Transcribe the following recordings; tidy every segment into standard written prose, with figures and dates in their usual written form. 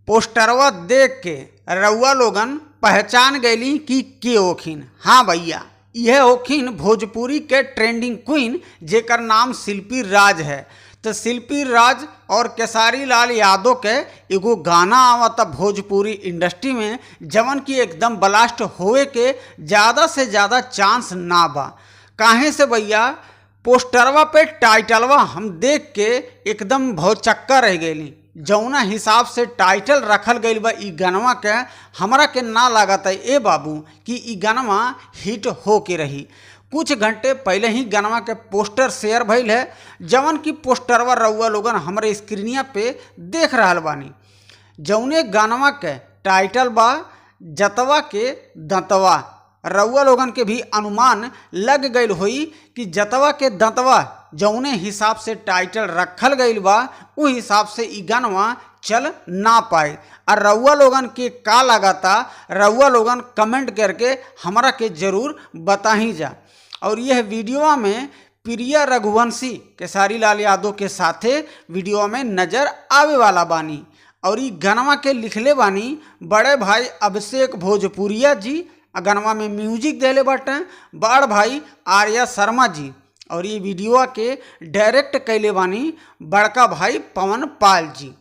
पोस्टरवा देख के रउआ लोगन पहचान गईली कि के होखिन। हाँ भैया, यह होखिन भोजपुरी के ट्रेंडिंग क्वीन जेकर नाम शिल्पी राज है। तो शिल्पी राज और केसारी लाल यादव के एगो गाना आवता भोजपुरी इंडस्ट्री में, जवन की एकदम ब्लास्ट होए के ज़्यादा से ज़्यादा चांस ना बा। काहे से भैया, पोस्टरवा पे टाइटलवा हम देख के एकदम भौचक्का रह गईली। जौना हिसाब से टाइटल रखल गईल बा इ गनवा के, हमरा के ना लागत है ए बाबू कि इ गनवा हिट हो के रही। कुछ घंटे पहले ही गनवा के पोस्टर शेयर भइल है, जवन की पोस्टरवा रउआ लोगन हमरे स्क्रीनिया पे देख रहल बानी। जौने गानवा के टाइटल बा जतवा के दंतवा। रउआ लोगन के भी अनुमान लग गईल होई कि जतवा के दंतवा जौने हिसाब से टाइटल रखल गईल बा उ हिसाब से इ गानवा चल ना पाए। और रउआ लोगन के का लागता, रउआ लोगन कमेंट करके हमरा के ज़रूर बताही जा। और यह वीडियो में प्रिया रघुवंशी केसारी लाल यादव के साथे वीडियो में नज़र आवे वाला बानी। और इ गनवा के लिखले बानी बड़े भाई अभिषेक भोजपुरिया जी, आ गनवा में म्यूजिक देले बाटे बड़ भाई आर्या शर्मा जी। और ये वीडियो के डायरेक्ट कैले बानी बड़का भाई पवन पाल जी।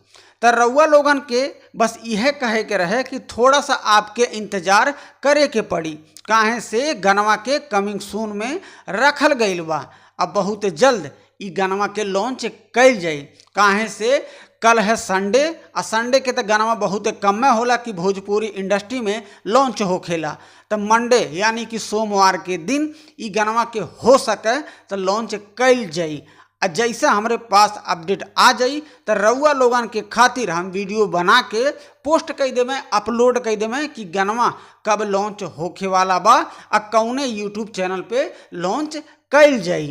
त रउआ लोगन के बस यह कहे के रहे कि थोड़ा सा आपके इंतज़ार करे के पड़ी, काहे से गनवा के कमिंग सून में रखल गईल बा। अब बहुत जल्द इ गनवा के लॉन्च कईल जाई। काहे से कल है संडे, आ संडे के तो गनवा बहुत कम में होला कि भोजपुरी इंडस्ट्री में लॉन्च होखेला। तो मंडे यानी कि सोमवार के दिन इ गनवा के हो सके तो लॉन्च कईल जाई। आ जैसे हमरे पास अपडेट आ जाई तो रउआ लोगन के खातिर हम वीडियो बना के पोस्ट कर देवें, अपलोड कर देवें कि गनवा कब लॉन्च होखे वाला बा आ कौने यूट्यूब चैनल पे लॉन्च कईल जाई।